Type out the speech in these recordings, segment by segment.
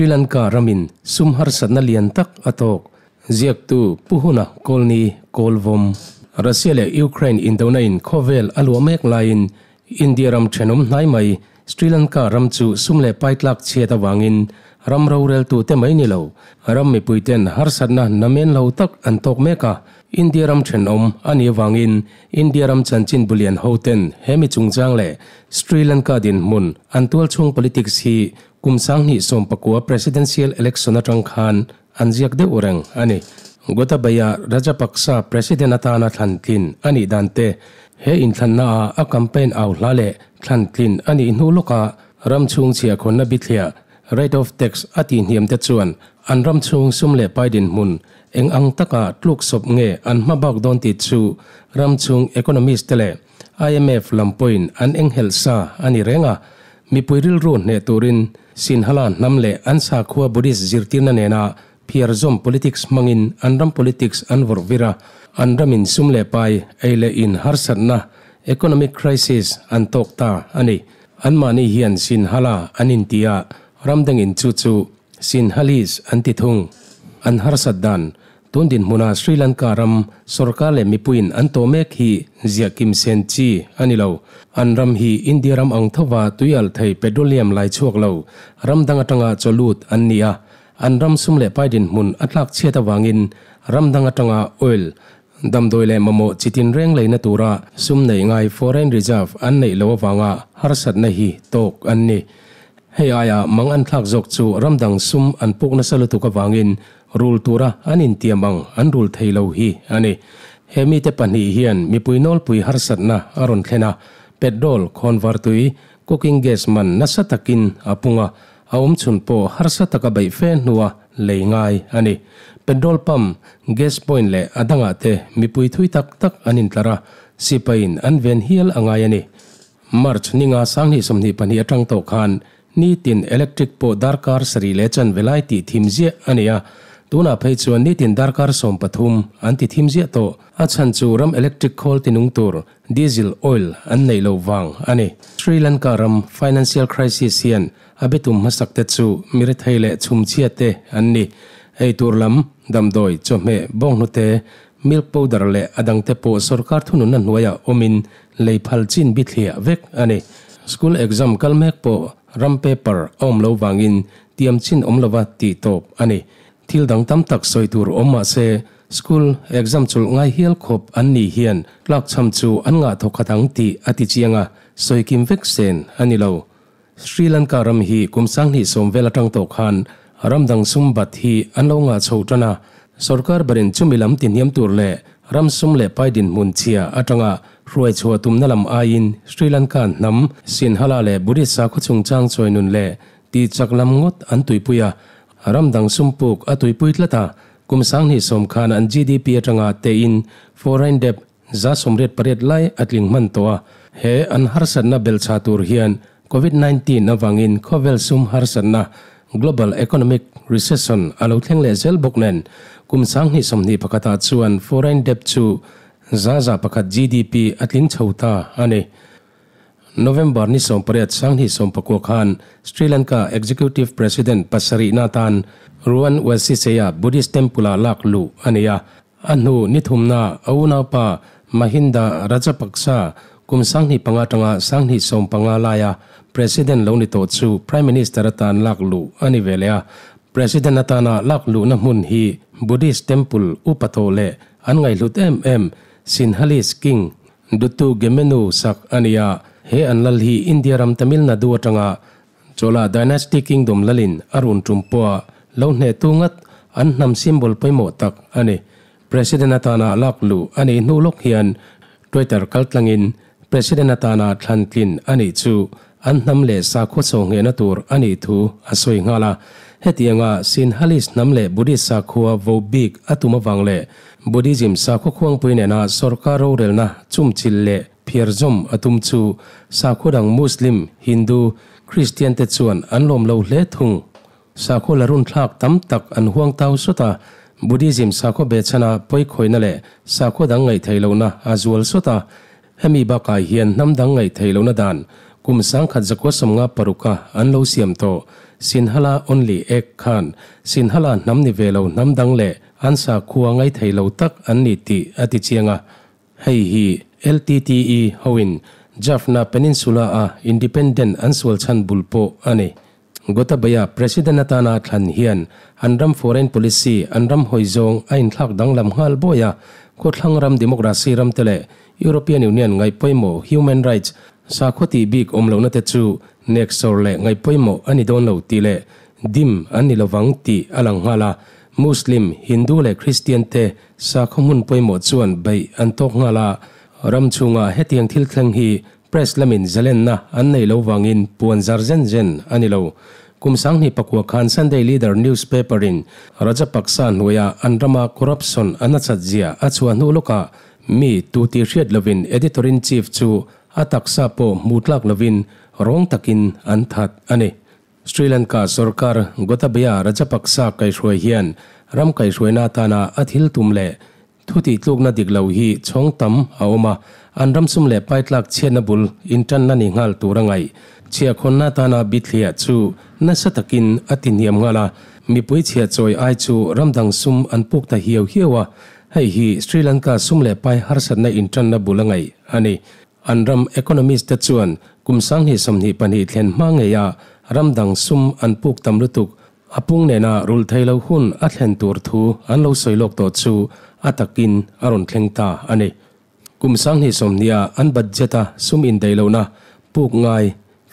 Sri Lanka ramin sum harsatna lian tak a tawk. Ziaktu Pu Huna Kawlni Kawlvawm. Russia leh Ukraine indona in khawvel a luah mek laiin India ram thenawm hnai mai Sri Lanka ram chu sum leh pai tlak chhiat avangin ram roreltu te mai ni lo ram mipui ten harsatna namen lo tak an tawk mek a. India ram thenawm a nih avangin India ram chanchin bulian ho ten hemi chungchang leh Sri Lanka dinhmun an tualchhung politics hi kum 2019 presidential election atang khan an ziak deuh reng a ni. Gotabaya Rajapaksa president atana thlan tlin a nih dan te, he inthlanna a a campaign au hla leh thlan tlin a nih hnu lawka ram chhung chhiah khawnna bithliah rate of tax a tihhniam te chuan an ram chhung sum leh pai dinhmun eng ang taka tluk sawp nge an hma bak dawn tih chu ram chhung economist te leh IMF lam pawhin an enghelh sa a ni reng a. Mipui rilru hneh turin Sinhala hnam leh an sakhua Buddhist zirtirna nena phiar zawm politics hmangin an ram politics an vawrh vir a, an ramin sum leh pai ei leh in harsatna economic crisis an tawk ta a ni. Anmahni hian Sinhala an inti a, ram dangin chu chu Sinhalese an ti thung. An harsat dan tun dinhmuna Sri Lanka ram sorkar leh mipuiin an tawh mek hi ziah kim sen chi a ni lo. An ram hi India ram ang thova tuial thei petroleum lai chhuak lo ram dang atanga chawlut an ni a. An ram sum leh pai dinhmun a tlak chhiat avangin ram dang atanga oil, damdawi leh mamawh chitin reng leina tura sum nei ngai foreign reserve an neih lo avanga harsatna hi tawk an ni. Hei aia mang an thlak zawk chu ram dang sum an puk nasa lutuk avangin rul tura an intiam ang an rul thei lo hi a ni. Hemi te pahnih hian mipui nawlpui harsatna a rawn thlen a, petrol, khawnvartui, cooking gas man nasa takin a pung a, a awm chhun pawh harsa taka beih fe hnua lei ngai a ni. Petrol pump, gas point leh a dangah te mipui thui tak tak an intlar a, sipain an ven hial a ngai a ni. March ninga 2022 atang tawh khan nitin electric pawh darkar sarih leh chanve lai tih thim ziah a ni a. Tunah phei chuan nitin darkar 13 an ti thim ziah tawh. A chhan chu ram electric khawl tinung tur diesel oil an neih lo vang a ni. Sri Lanka ram financial crisis hian a betum hmasak te chu mirethei leh chhumchhia te an ni. Ei tur lam, damdawi, chawhmeh, bawnghnute, milk powder leh a dangte pawh sorkar thununna hnuaiah awmin lei phal chin bithliah vek a ni. School exam kal mek pawh ram paper a awm lo vangin tiam chin awm lova tih tawp a ni. Thil dang tam tak sawi tur awm mah se school exam chawlh ngai hial khawp an ni hian tlak cham chu an ngah thawk khat ang tih a ti chiang a, sawi kim vek sen a ni lo. Sri Lanka ram hi kum 2010 vel atang tawh khan ram dang sum bat hi an lo ngah chho tan a, sorkar berin chumi lam ti hniam tur leh ram sum leh pai dinhmun chhia atanga hruai chhuah tumna lam aiin Sri Lanka hnam Sinhala leh Buddhist sakhaw chungchang chawinun leh ti chak lam ngawt an tuipui a, ram dang sum puk a tuipui tlat a, kum 2010 khan an GDP atanga tein foreign debt 88% lai a tling hman tawh a. He an harsatna belchha tur hian COVID-19 awangin khawvel sum harsatna global economic recession a lo thleng leh zel bawk nen kum 2021 chuan foreign debt chu 1% GDP a tling chho ta a ni. November ni 18 2019 khan Sri Lanka Executive President pasarih na tan Ruwan Welisaya Buddhist Temple a lak lu a ni a. A hnu ni thumna a unaupa Mahinda Rajapaksa kum 2005 tanga 2015 laia President lo ni tawh chu Prime Minister atan lak lu a ni ve leh a. President atana lak lu na hmun hi Buddhist Temple upa tawh leh an ngaihhlut em em Sinhalese King Dutu Gemenu sak a ni a. He an lal hi India ram Tamil Nadu atanga Chola Dynasty Kingdom lalin a run tum pawha lo hne tu ngat an hnam symbol pawimawh tak a ni. President atana lak lu a nih hnu lawk hian Twitter kaltlangin President atana thlan tlin a nih chu an hnam leh sakhaw chaw nghehna tur a nih thu a sawi nghal a. Hetianga Sinhalese hnam leh Buddhist sakhua vo bik a tum awang leh Buddhism sakhaw khuangpui nena sorkar rorelna chumchil leh phiar zawm a tum chu sakhaw dang Muslim, Hindu, Christian te chuan an lawm lo hle thung. Sakhaw la run thlak tam tak an huang tau sawt a, Buddhism sakhaw behchhana pawikhawihna leh sakhaw dang ngaih theih lohna a zual sawt a. Hemi bakah hian hnam dang ngaih theih lohna dan kum 1956 an lo siam tawh. Sinhala Only Act khan Sinhala hnam ni ve lo hnam dang leh an sakhua ngaithei lo tak an ni tih a ti chiang a. Hei hi LTTE hoin Jaffna Peninsula-a independent an sual chhan bul pawh a ni. Gotabaya President atana thlan hian an ram foreign policy, an ram hawi zawng a inthlak danglam nghal bawi a, khawthlang ram democracy ram te leh European Union ngaih pawimawh human rights, sakhaw tih bik awm lohna te chu nek sawr leh ngaih pawimawh a ni dawn lo tih leh dim an ni lovang tih a lang nghal a, Muslim, Hindu leh Christian te sakhaw hmun pawimawh chuan beih an tawk nghal a, ram chhunga hetiang thil thleng hi Press lamin zalenna an nei lo vangin puan zar zen zen a ni lo. Kum 2009 khan Sunday Leader newspaper in Rajapaksa hnuaia an rama corruption a nachat zia a chhuah hnu lawkah mi tu tih hriat lovin editor-in-chief chu a taksa pawh hmu tlak lovin rawng takin an that a ni. Sri Lanka sorkar Gotabaya Rajapaksa kaihhruai hian ram kaihhruaina atana a thil tum leh thu tihtlukna dik lo hi chhawng tam a awm a, an ram sum leh paitlak chhiatna bul intanna ni nghal tur a ngaih. Chhiahkhawnna atana bithliah chu nasa takin a ti hniam nghal a, mipui chhiah chawi ai chu ram dang sum an puk ta hiau hiau a, hei hi Sri Lanka sum leh pai harsatna intanna bul a ngaih a ni. An ram economist te chuan kum 2022 thlen hma ngeia ram dang sum an puk tam lutuk a pung nena rulh thei lo hun a thlen tur thu an lo sawi lawk tawh chu a takin a rawn thleng ta a ni. Kum 2020 a an budget a sum indaih lohna puk ngai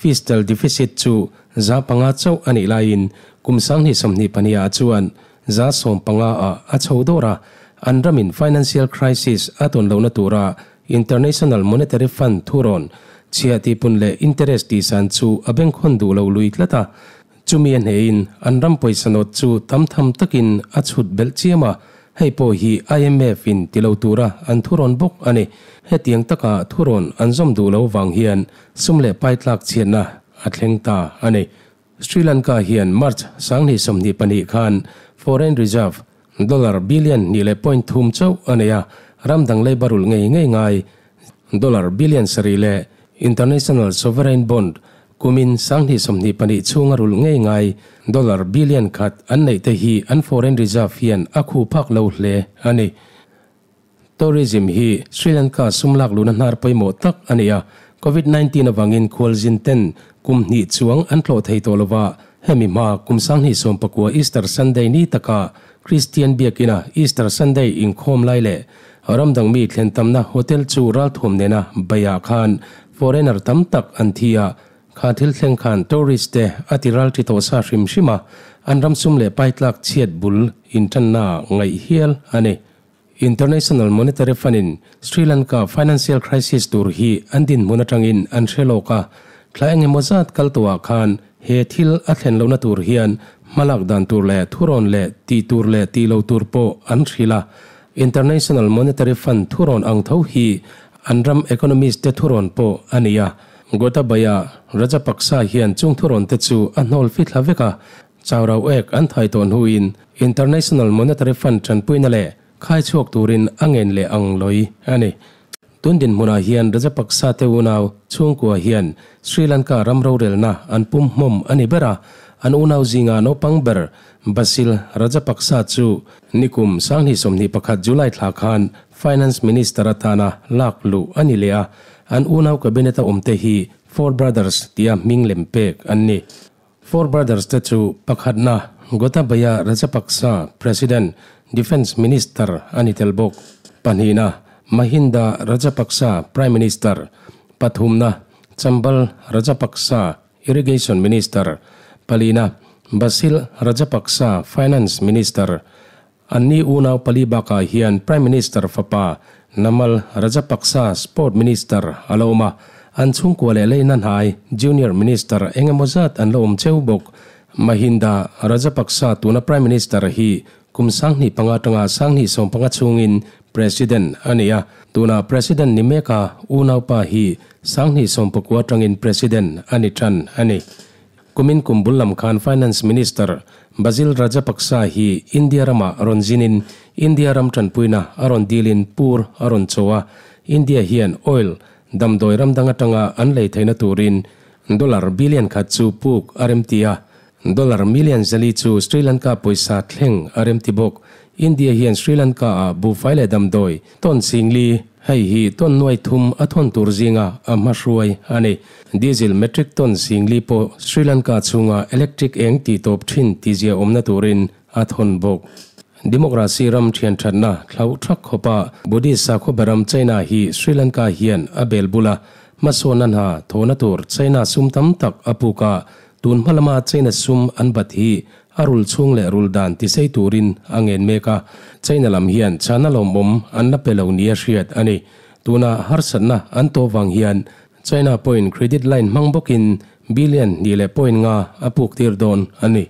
fiscal deficit chu 5% chauh a nih laiin kum 2022 ah chuan 15% ah a chho dawr a, an ramin financial crisis a tawn lohna tura International Monetary Fund thurawn chhiah tihpun leh interest tihsan chu a bengkhawn duh lo lui tlat a, chumi a hnehin an ram pawisa nawt chu tam tham takin a chhut belh chiam a, hei pawh hi IMF in ti lo tura an thurawn bawk a ni. Hetiang taka thurawn an zawm duh lo vang hian sum leh pai tlak chhiatna a thleng ta a ni. Sri Lanka hian March 2022 khan foreign reserve Dollar billion hnih leh point thum chauh a nei a, ram dang leiba rulh ngei ngei ngai dollar billion sarih leh international sovereign bond kumin 2022 chhunga rulh ngei ngai dollar billion khat an neih te hi an foreign reserve hian a khu phak lo hle a ni. Tourism hi Sri Lanka sum lak luhna hnar pawimawh tak a ni a, Covid 19 avangin khualzin ten kum hnih chuang an tlawh thei tawh lova, hemi hma kum 2019 Easter Sunday ni taka Kristian biakina Easter Sunday inkhawm lai leh ram dang mi thlen tamna hotel chu ralthuam nena beiah khan foreigner tam tak an thi a, kha thil thleng khan tourist te a ti ral thi tawh sa hrim hrim a, an ram sum leh paitlak chhiat bul intanna ngaih hial a ni. International Monetary Fund in Sri Lanka financial crisis tur hi an dinhmun atangin an hre lawk a, thla engemaw zat kal tawhah khan he thil a thlen lohna tur hian hmalak dan tur leh thurawn leh tih tur leh tih lo tur pawh an hrilh a. International Monetary Fund thurawn ang tho hi an ram economist te thurawn pawh a ni a. Gotabaya Rajapaksa hian chung thurawn te chu a hnawl fithla vek a, Chaurau ek an thai tawh hnuin International Monetary Fund tanpuina leh khai chhuak turin a ngen leh ang lawi a ni. Tun dinhmunah hian Rajapaksa te unau chhungkua hian Sri Lanka ram rorelna an pum hmawm a ni ber a, an unau zinga naupang ber Basil Rajapaksa chu nikum 2021 July thla khan Finance Minister atana lak luh a ni leh a, an unau cabinet a awmte hi Four Brothers tia hming lem pek an ni. Four Brothers te chu pakhatna Gotabaya Rajapaksa, President, Defence Minister a ni tel bawk. Pahnihna Mahinda Rajapaksa, Prime Minister. Pathumna Chambal Rajapaksa, Irrigation Minister. Palina Basil Rajapaksa, Finance Minister. Anni unau pali bakah hian Prime Minister fapa Namal Rajapaksa Sport Minister a lo awm a, an chhungkua leh leina hnai Junior Minister eng emaw zat an lo awm cheu bawk. Mahinda Rajapaksa tuna Prime Minister hi kum 2005 atanga 2015 chhungin President a ni a, tuna President ni meka unaupa hi 2019 atangin President a ni tan a ni. Kumin kum bul lam khan Finance Minister Basil Rajapaksa hi India ramah rawn zinin India ram tanpuina a rawn dilin pur a rawn cho a, India hian oil damdawi ram dang atanga an lei theihna turin dollar billion khat chu puk a remti a. Dollar million 400 chu Sri Lanka pawisa thleng a remti bawk. India hian Sri Lanka ah buhfai leh damdawi tawn 4000, hei hi tawn 3000 a thawn tur zinga a hmahruai a ni. Diesel metric ton 4000 pawh Sri Lanka chhunga electric eng tih tawp thin tihzia awmna turin a thawn bawk. Democracy ram thian thatna thlauh thak khawpa Buddhist sakhaw beram China hi Sri Lanka hian a bel bula hmasawn a hna thawhna tur China sum tam tak a puk a, tun hma lama China sum an bat hi a rul chhung leh rul dan tisei turin a ngen mek a, China lam hian chhana lawmawm an la pe lo nia hriat a ni. Tuna harsatna an tawh vang hian China pawhin credit line hmang bawkin billion 2.5 a puk tir dawn a ni.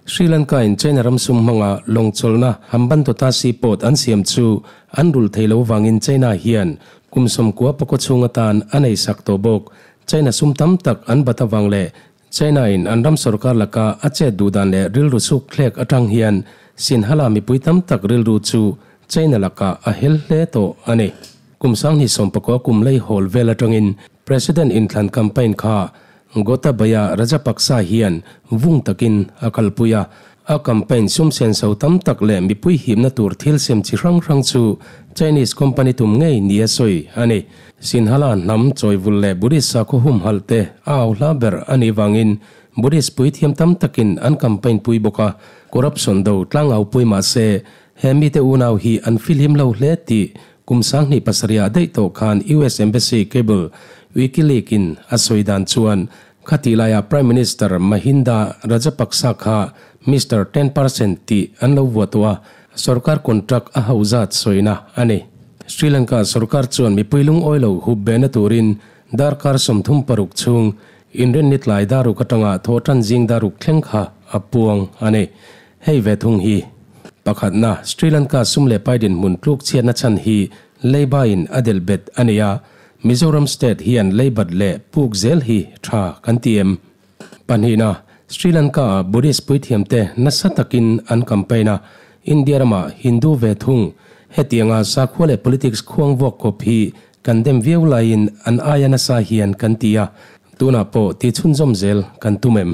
Sri Lanka in China ram sum hmanga lawngchawlhna Hambantota Seaport an siam chu an rul thei lo vangin China hian kum 94 chhung atan a nei sak tawh bawk. China sum tam tak an bat avang leh China in an ram sorkar laka a chet duh dan leh rilru suk thlek atang hian Sinhala mipui tam tak rilru chu China lakah a hel hle tawh a ni. Kum 2019 kum lei hawl vel atangin President inthlan campaign kha Gotabaya Rajapaksa hian vung takin a kalpui a, a campaign sum senso tam tak leh mipui hipna tur thil sem chi hrang hrang chu Chinese company tum ngei nia sawi a ni. Sinhala hnam chawivul leh Buddhist sakhaw humhalh te a au hla ber a nih vangin Buddhist puithiam tam takin an campaign pui bawk a, corruption do tlangau pui mah se he mite unau hi an filhim lo hle tih kum 2007 ah daih tawh khan US Embassy cable WikiLeak in a sawi dan chuan khati laia Prime Minister Mahinda Rajapaksa kha Mister 10% tih an lo vuah tawh a, sorkar contract a hauh zat sawina a ni. Sri Lanka sorkar chuan mipui lungawi lo hup behna turin darkar 36 chhung inrinni tlai daruk atanga thawhtan zing daruk thleng kha a puang a ni. Hei ve thung hi pakhatna Sri Lanka sum leh pai dinhmun tluk chhiatna chhan hi leiba in a delh bet a ni a, Mizoram state hian leibat leh puk zel hi tha kan ti em? Pahnihna, Sri Lanka ah Buddhist puithiamte nasa takin an campaign a, India ramah Hindu ve thung hetianga sakhua leh politics khuang vuak kawp hi kan dem viau laiin an aia nasa hian kan ti a, tunah pawh ti chhunzawm zel kan tum em?